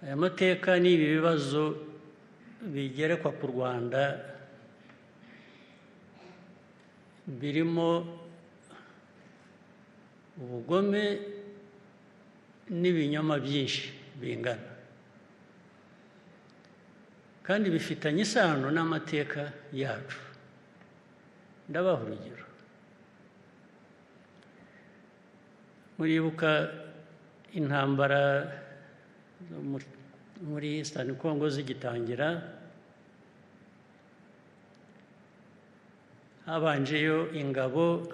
Aya mateka n'ibi bibazo bigerekwa ku Rwanda birimo ubugome n'ibinyoma byinshi bingana, kandi bifitanye isano n'amateka yacu. Ndabaha urugero. Muribuka intambara muri Eastern Congo zigitangira, habanjeyo ingabo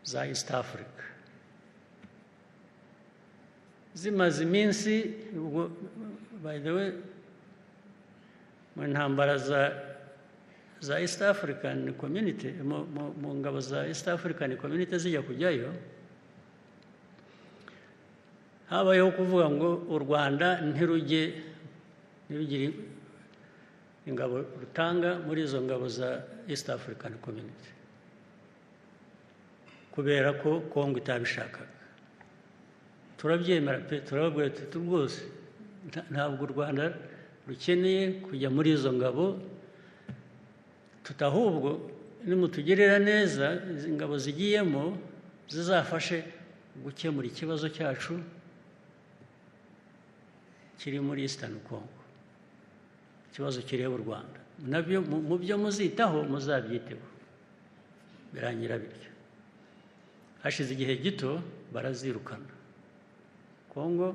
za East Africa zimaze iminsi. Ubwo by the way, mu ntambara za East African Community, mu ngabo za East African Community zijya kujyayo, habayeho kuvuga ngo u Rwanda ntirujye, ntirugire ingabo rutanga muri izo ngabo za East African Community, kubera ko Kongo itabishakaga. Turabyemera pe, turababwira tuti rwose ntabwo u Rwanda rukeneye kujya muri izo ngabo, tutahubwo nimutugirira neza izi ngabo zigiyemo zizafashe gukemura ikibazo cyacu kiri muri Eastern Congo, ikibazo kireba u Rwanda, nabyo mu byo muzitaho muzabyiteho. Birangira bityo. Hashize igihe gito barazirukana. Kongo,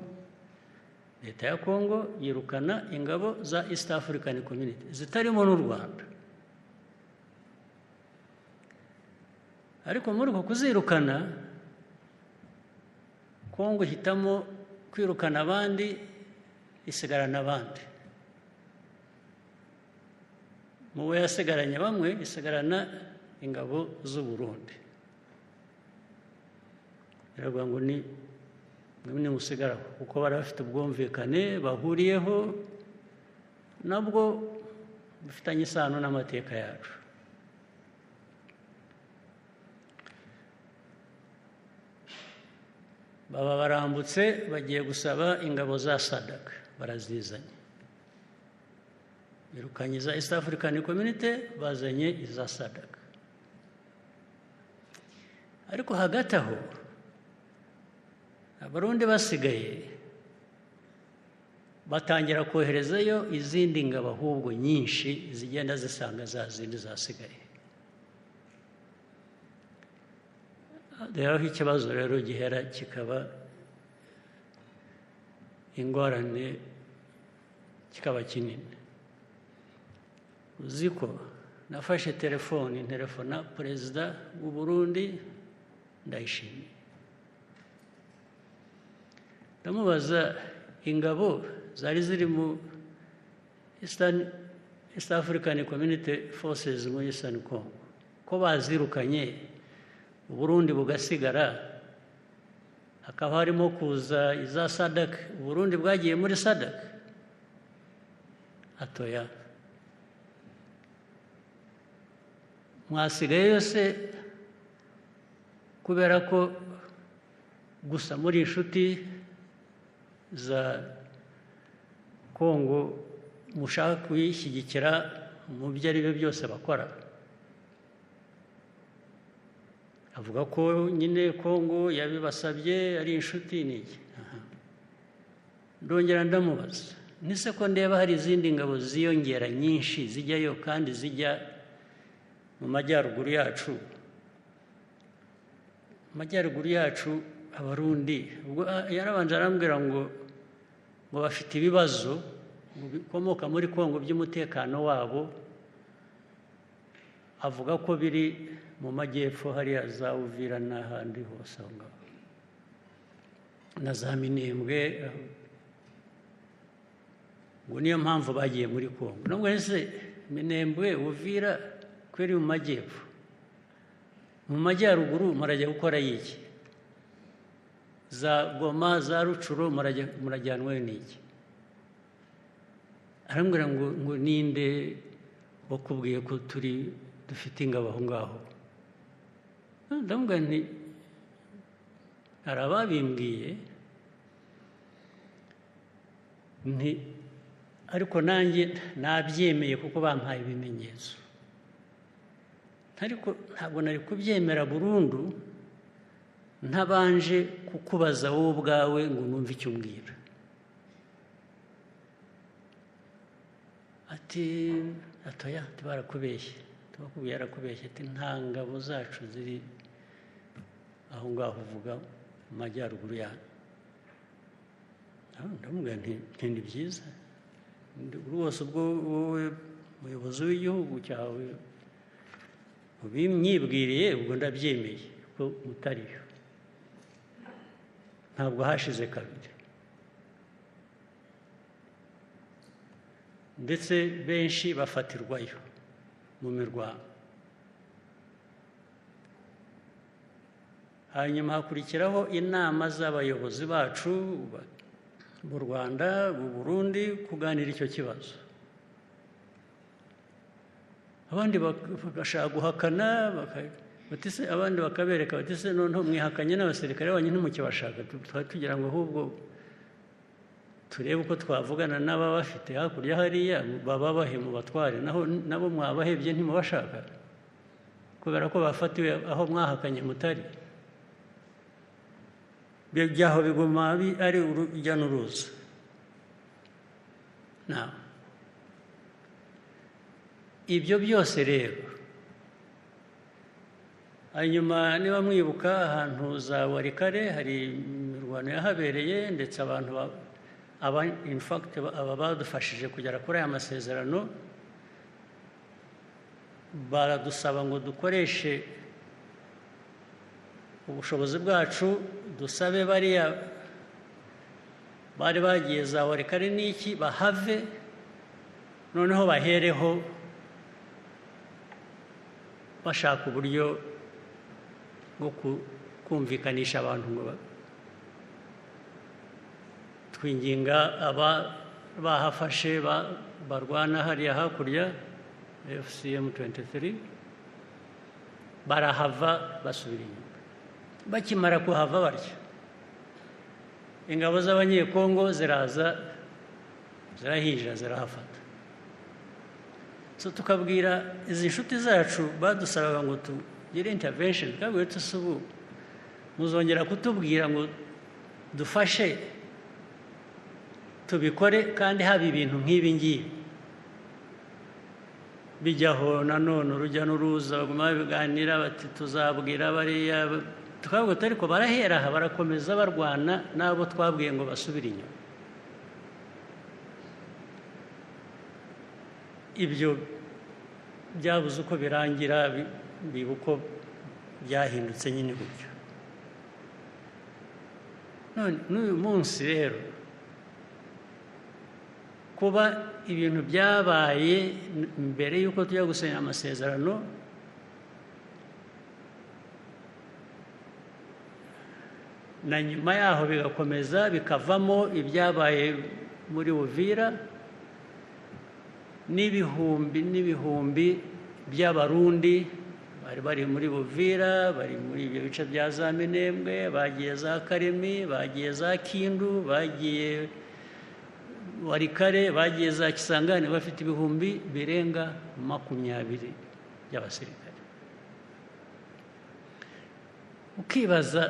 leta ya Kongo yirukana ingabo za East African Community zitarimo n'u Rwanda. Ariko muri uko kuzirukana, Kongo ihitamo kwirukana abandi, isigarana abandi. Mu bo yasigaranye bamwe, isigarana ingabo z'u Burundi. Biravuga ngo ni mwe musigaraho, kuko bari bafite ubwumvikane bahuriyeho nabwo bufitanye isano n'amateka yacu. Baba barambutse bagiye gusaba ingabo za SADC, barazizanye. Birukanye iza East African Community, bazanye iza SADC. Ariko hagati aho Abarundi basigaye batangira koherezayo izindi ngabo ahubwo nyinshi zigenda zisanga za zindi zasigaye. Rero ikibazo rero gihera kikaba ingorane, kikaba kinini. Uzi ko nafashe telefoni nterefona perezida w'u Burundi Ndayishimiye, ndamubaza ingabo zari ziri mu East African Community Forces muri Eastern Congo ko bazirukanye, Burundi bugasigara, hakaba harimo kuza iza SADC, Burundi bwagiye muri SADC? Atoya, mwasigaye yose kubera ko gusa muri inshuti za Kongo mushaka kuyishyigikira mu byo ari byo byose bakora. Avuga ko nyine Kongo yabibasabye ari inshuti n'iki. Ndongera ndamubaza, nise ko ndeba hari izindi ngabo ziyongera nyinshi zijyayo kandi zijya mu majyaruguru yacu, majyaruguru yacu Abarundi. Ubwo yarabanje arambwira ngo bafite ibibazo bikomoka muri Kongo by'umutekano wabo, avuga ko biri mu majyepfo hariya za Uvira n'ahandi hose aho ngaho na za Minembwe, ngo niyo mpamvu bagiye muri Kongo. Nubwo ese Minembwe, Uvira kweri mu majyepfo, mu majyaruguru murajya gukora iki? Za Goma, za Rucuro murajyanwe n'iki? Arambwira ngo ninde wakubwiye ko turi dufite ingabo aho ngaho? Ndamubwira nti hari ababimbwiye, Nti ariko nanjye nabyemeye kuko bampaye ibimenyetso, ariko ntabwo nari kubyemera burundu ntabanje kukubaza wowe ubwawe ngo numve icyo umbwira. Ati atoya, barakubeshye, tubakubwiye yarakubeshye. Ati nta ngabo zacu ziri aho ngaho uvuga mu majyaruguru yanyu. Ndamubwira nti ni byiza rwose, ubwo wowe muyobozi w'igihugu cyawe ubimyibwiriye, ubwo ndabyemeye ko mutariyo. Ntabwo hashize kabiri, ndetse benshi bafatirwayo mu mirwano. Hanyuma hakurikiraho inama z'abayobozi bacu mu Rwanda, mu Burundi, kuganira icyo kibazo. Abandi bagashaka guhakana, batise abandi bakabereka batise noneho mwihakanye n'abasirikare banyu ntimukibashaka, tugira ngo ahubwo turebe uko twavugana n'ababafite hakurya hariya, bababahe mu batware, naho nabo mwabahebye ntimubashaka kubera ko bafatiwe aho mwahakanye mutari. Byaho biguma ari urujya n'uruza. Ibyo byose rero, hanyuma niba mwibuka ahantu za Warikare hari imirwano yahabereye, ndetse abantu aba in fact aba badufashije kugera kuri aya masezerano baradusaba ngo dukoreshe ubushobozi bwacu, dusabe bariya bari bagiye za Warikare n'iki bahave, noneho bahereho bashaka uburyo bwo kumvikanisha abantu ngo twinginga aba bahafashe barwana hariya hakurya FCM 23, barahava basubira inyuma. Bakimara kuhava barya, ingabo z'abanyekongo ziraza zirahinjira zirahafata. So tukabwira izi nshuti zacu badusabaga ngo tugire intervention, tukabwira tusubu muzongera kutubwira ngo dufashe tubikore kandi haba ibintu nk'ibi ngibi bijyaho. Nanone urujya n'uruza baguma babiganira bati tuzabwira bariya, tukavuga ariko barahera aha barakomeza barwana n'abo twabwiye ngo basubire inyuma. Ibyo byabuze uko birangira, biba uko byahindutse nyine gutyo. None n'uyu munsi rero kuba ibintu byabaye mbere y'uko tujya gusinya amasezerano, na nyuma yaho bigakomeza bikavamo ibyabaye muri Uvira, n'ibihumbi n'ibihumbi by'abarundi bari bari muri Uvira, bari muri ibyo bice bya za Minembwe, bagiye za Karemi, bagiye za Kindu, bagiye Warikare, bagiye za Kisangani, bafite ibihumbi birenga 20 by'abasirikare. Ukibaza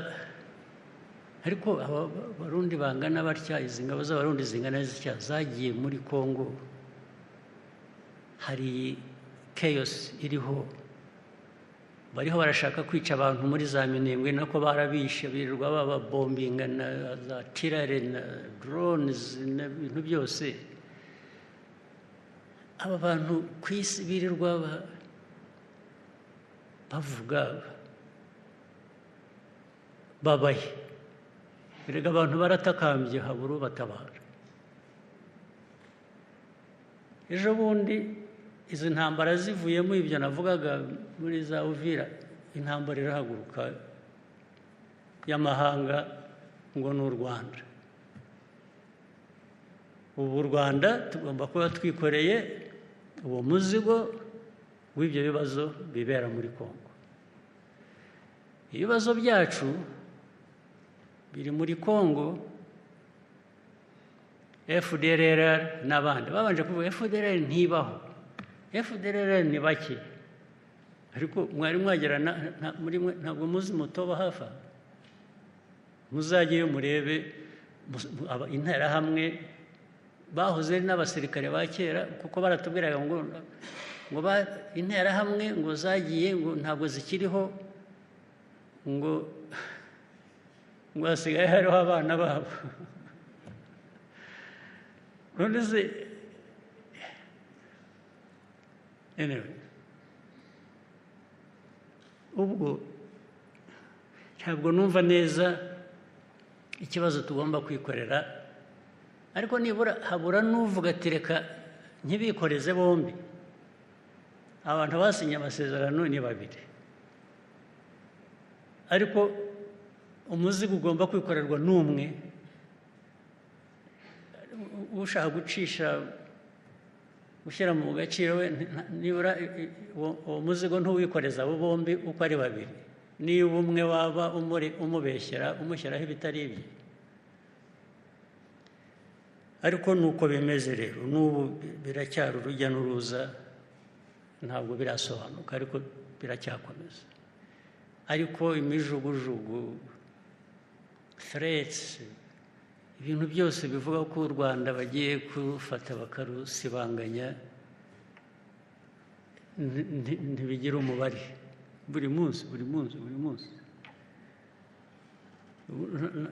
ariko aba barundi bangana batya, izi ngabo z'abarundi zingana zitya zagiye muri Kongo, hari chaos iriho, bariho barashaka kwica abantu muri za Minembwe, nako barabishe birirwa bababombinga na za tirare na drones n'ibintu byose. Aba bantu ku isi birirwa bavuga babaye, erega abantu baratakambye haburu batabara. Ejo bundi izi ntambara zivuyemo ibyo navugaga muri za Uvira, intambara irahaguruka y'amahanga ngo ni u Rwanda. Ubu u Rwanda tugomba kuba twikoreye uwo muzigo w'ibyo bibazo bibera muri Kongo. Ibibazo byacu biri muri Kongo, FDLR n'abandi. Babanje kuvuga FDLR ntibaho, FDLR ni bake, ariko mwari mwagera muri mwe ntabwo muzi mutoba hafi aha. Muzajyeyo murebe interahamwe bahoze n'abasirikare ba kera, kuko baratubwiraga ngo interahamwe ngo zagiye ngo ntabwo zikiriho, ngo hasigaye hariho abana babo. None se anyway, ubwo ntabwo numva neza ikibazo tugomba kwikorera, ariko nibura habura n'uvuga ati reka ntibikoreze bombi. Abantu basinye amasezerano ni babiri, ariko umuzigo ugomba kwikorerwa n'umwe. Ushaka gucisha ushyira mu gaciro we, nibura uwo muzigo ntuwikoreza abo bombi uko ari babiri. Niba umwe waba umubeshyera umushyiraho ibitari ibye. Ariko nuko bimeze rero n'ubu biracyari urujya n'uruza, ntabwo birasobanuka, ariko biracyakomeza. Ariko imijugujugu, threats, ibintu byose bivuga ko u Rwanda bagiye kurufata bakarusibanganya ntibigira umubare. Buri munsi buri munsi buri munsi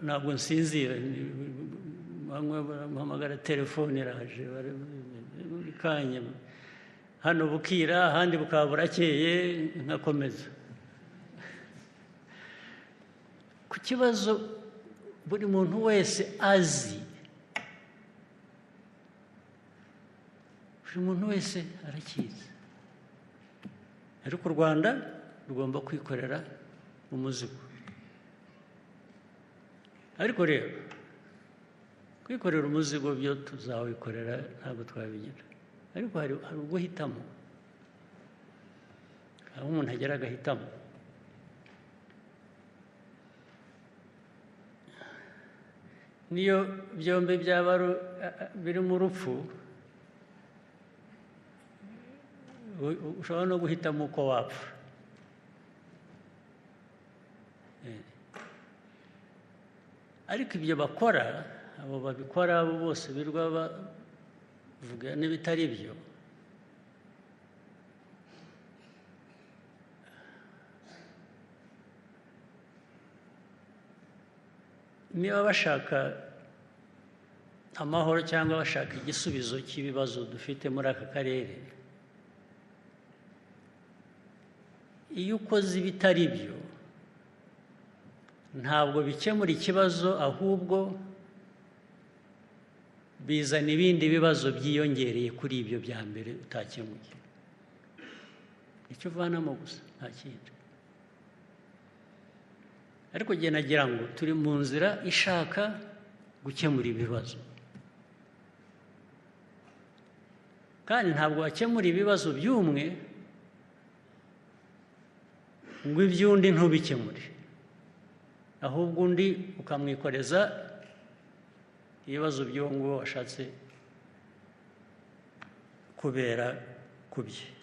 ntabwo nsinzira, bamwe bahamagara telefone iraje buri kanya, hano bukira ahandi bukaba burakeye, nkakomeza ku kibazo buri muntu wese azi. Buri muntu wese arakizi, ariko u Rwanda rugomba kwikorera umuzigo. Ariko rero kwikorera umuzigo byo tuzawikorera, ntabwo twabigira, ariko hari uguhitamo, aho umuntu agera agahitamo. Niyo byombi byaba biri mu rupfu, ushobora no guhitamo uko wapfa. Ariko ibyo bakora, abo babikora abo bose birwa bavuga n'ibitari byo, niba bashaka amahoro cyangwa bashaka igisubizo cy'ibibazo dufite muri aka karere, iyo ukoze ibitari byo ntabwo bikemura ikibazo, ahubwo bizana ibindi bibazo byiyongereye kuri ibyo bya mbere utakemuye. Icyo uvanamo gusa nta kindi. Ariko njye nagira ngo turi mu nzira ishaka gukemura ibibazo, kandi ntabwo wakemura ibibazo by'umwe ngo iby'undi ntubikemure, ahubwo undi ukamwikoreza ibibazo by'uwo nguwo washatse kubera kubye.